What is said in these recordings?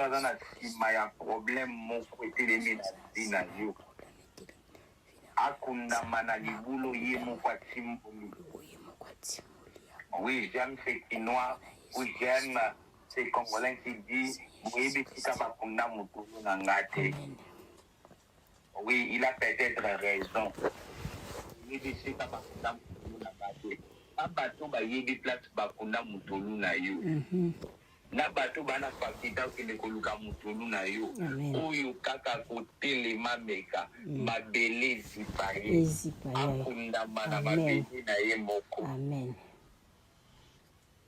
Aza na nsima ya problème moko etelemi na vie na yo, akundama na libulu ye moko atimboli. Oui, j'aime ces Kinois ou j'aime ces Congolais qui dit boyebi esika bakunda motulu na nga te. Oui, il a peut-être raison. Boyebi esika bakunda motulu na nga te. Na bato bayebi place bakunda motolu na yo. Na bato bana faculté okende koluka motolu na yo. Oyo kaka kotelema meka mabele ezipa ye. Akundama na mabele na ye moko. Amen.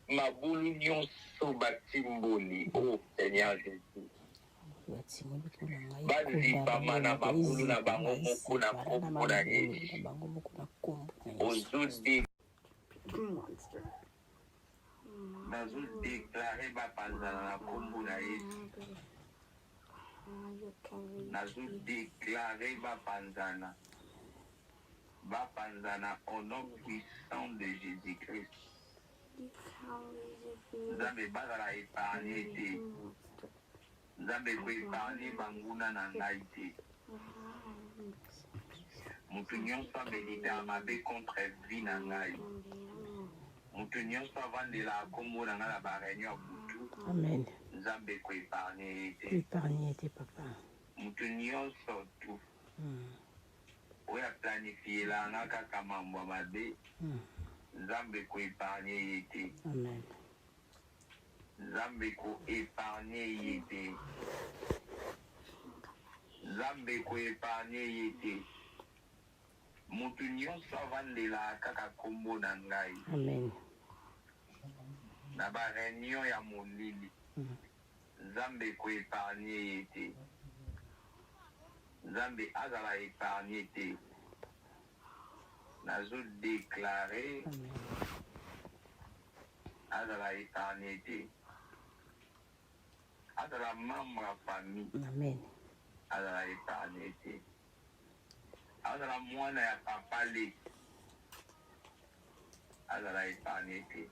Mabulu nyonso batimboli, oh Seigneur Jésus. Bazipama na mabulu na bango moko na nkombo na Yesu. Ozo Nazo déclarer bapanzana na nkombo na Yesu. Nazo déclarer bapanzana. Bapanzana au nom puissant de Jésus-Christ. Nzambe bazala épargné te. Nzambe koépargner banguna na ngai te. Moto nyonso améditaka mabe contre vie na ngai. Moto nyonso avandelaka nkombo na ngai na baréunion ya butu. Amen. Nzambe koépargner ye te. Épargné te, papa. Moto nyonso tu oyo aplanifielaka nga kaka mambo ya mabe, Nzambe koépargner ye te. Amen. Nzambe koépargner ye te. Nzambe koépargner ye te. Moto nyonso avandelaka kaka nkombo na ngai Amen. Na baréunion ya molili, Nzambe koépargner ye te. Nzambe azala épargné te. Nazodéclarer Amen. Azala épargné te. Azala membre ya famille, Amen. azala épargné te. Azala mwana ya papa leki, azala épargné te.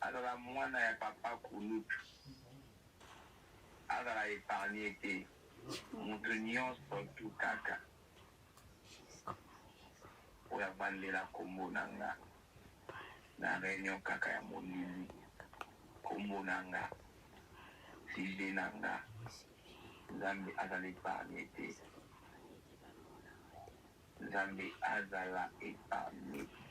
Azala mwana ya papa kulutu, azala épargné te. Moto nyonso tu kaka oyo avandela nkombo na nga na réunion kaka ya molili, nkombo na nga, sujet na nga, Nzambe azala épargné te. Nzambe azala épargné te.